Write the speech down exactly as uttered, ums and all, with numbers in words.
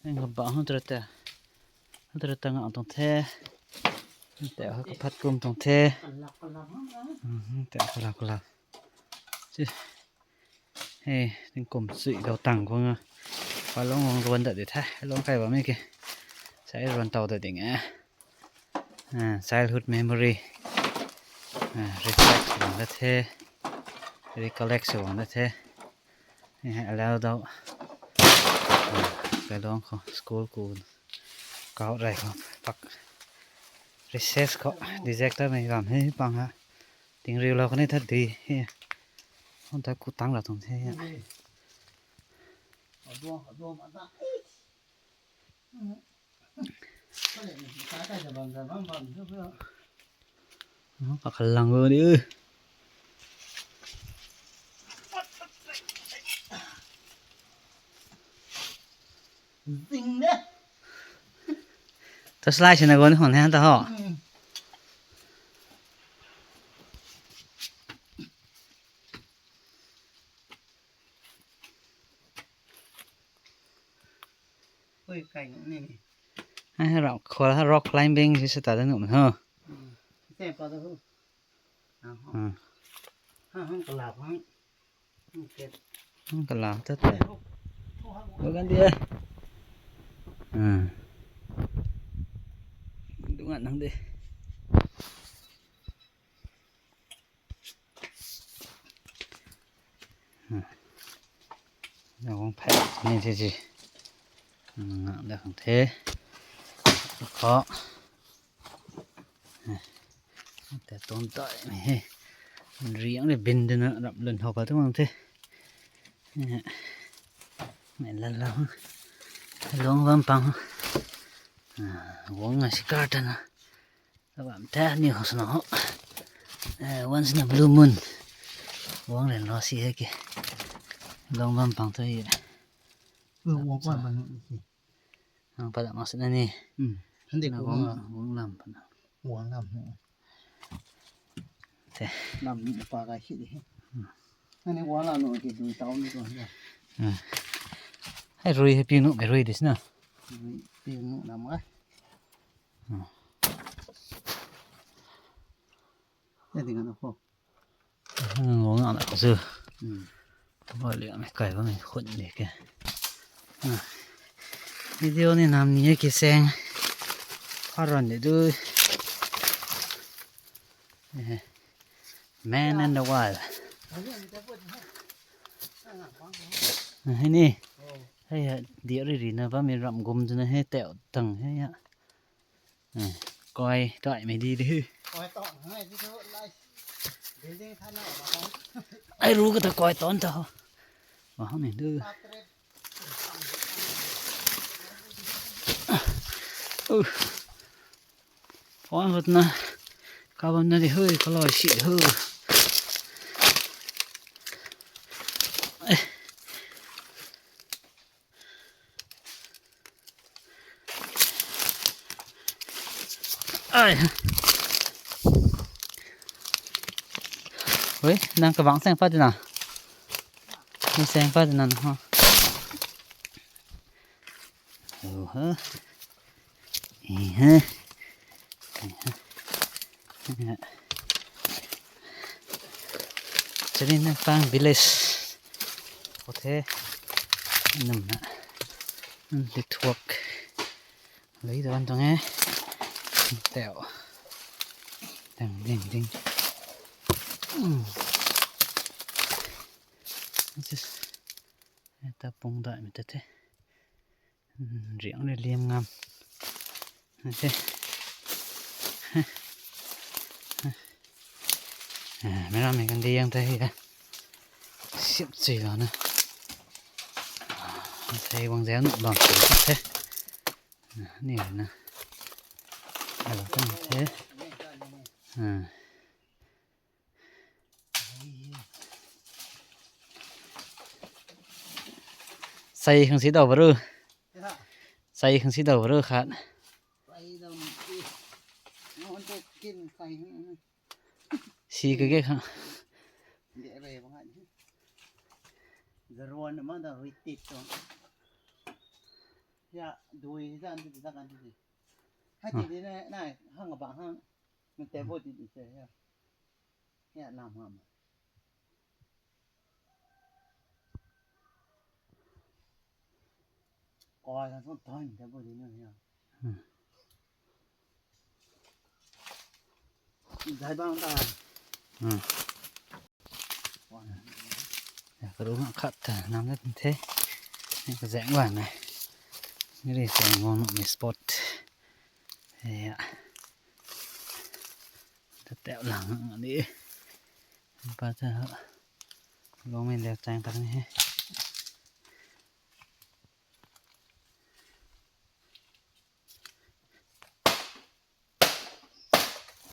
Nga ba hon tra ta. Hon tra ta nga tong the. Te ho ka phat kum tong the. Hmm, te ho la ko la. Chi. Hei, tingkum sui dau tang khou nga. Palong wang ruan dat di the. Long kai bam e ke. Sai ruan tau dat ding e. Ah, childhood memory. Ah, reflect wang dat the. Recollect wang dat the. Hei, allow dau. Ah, kalong khou, school ku. Kau rai khou, pak. Recess khou, disaster mei bam hei pang ha. Ting riu lou kani tha di hei. Hon ta ku tang la tuang the. Pakhat lang go di. Zing de. Ta slide sina go ni hon han ta ho. Hmm. Ui, kai ni ni. Ai, rock, khou la rock climbing si sa ta da nuh man ho. Hmm. Te pa da ho. Ah, ho. Hmm. Ha, ha, ka la, ha. Hmm, ke. Hmm, ka la, ta, ta. Hai, ho. Ho, ha, ho. Lo gan di, eh. Hmm. Dung ngan nang di. Nang phay ni the si. Nang da khang the. Khou. Te ton tai mei he. Riang le bin de na rap lun ho ka tu mang the. Mei la la. Long bam pang. Wang ngai si kar ta na. Tabam the ni ho sna ho. Eh, once in a blue moon. Wang len lo si he ke. Long bam pang tu hi. Lu wang kwan bam ni si. Ang pada mas na ni. Hmm. Hande na ko wang, wang lam pa na. Wang lam ni. Te. Lam ni pa ka hi di. Hmm. Ani wang lam nu ke dui tau ni ko. Hmm. Hei rui hei piu nu ke rui di sna. Rui piu nu lam ka. Hmm. Te di ngana ko. Hmm, wang ana ko su. Hmm. Ba liang mei kai ba mei khun di ke. Ah. Video ni nam ni e ki seng. Haran di du. Eh. Man and the Wild. Ah, hei ni. Hei, hei, di ri ri na ba mi ram gum tu na hei teo tang hei ya. Eh, koi tai mei di di. Koi tang hei di tu lai. Building tha na ba kong. Ai ru ka ta koi ton ta ho. Wa hong ni du. Uh. Phone hut na. Kabam na di hui kaloi si hui. Eh. Ai. Ui, nang kabang seng pat na. Ni seng pat na ho. Oho. Iha. Iha. Iha. Chari na pang village. Khou the. Num na. Num ti thuak. Lui tuan tuang e. Teo. Ding, ding, ding. Hmm. Just. Ta pung dai mi ta the. Hmm, riang ri liam ngam. Okay. Ah, mei ram mei kan di yang ta hi ta. Sip chui lo na. Thei wang zau nu bam chui ta the. Ah, ni na. Alo ta the. Ah. Sai khang si dau baru. Sai khang si dau baru khat. Si ka ge kha. Zaruan ma da hui tit tuang. Ya, dui zan di zan di. Hai ti di na na hang ba hang. Nang te bo ti di se ya. Ya lam ha ma. Koi kan song toi te bo di na ya. Zai bang ta. Hmm. Ya, karu na khat ta nam na the. Ni ka zeng wan na. Ni ri zeng wan mi spot. Ya. Ta teo lang ni. Pa ta. Long mi le chang tak ni he.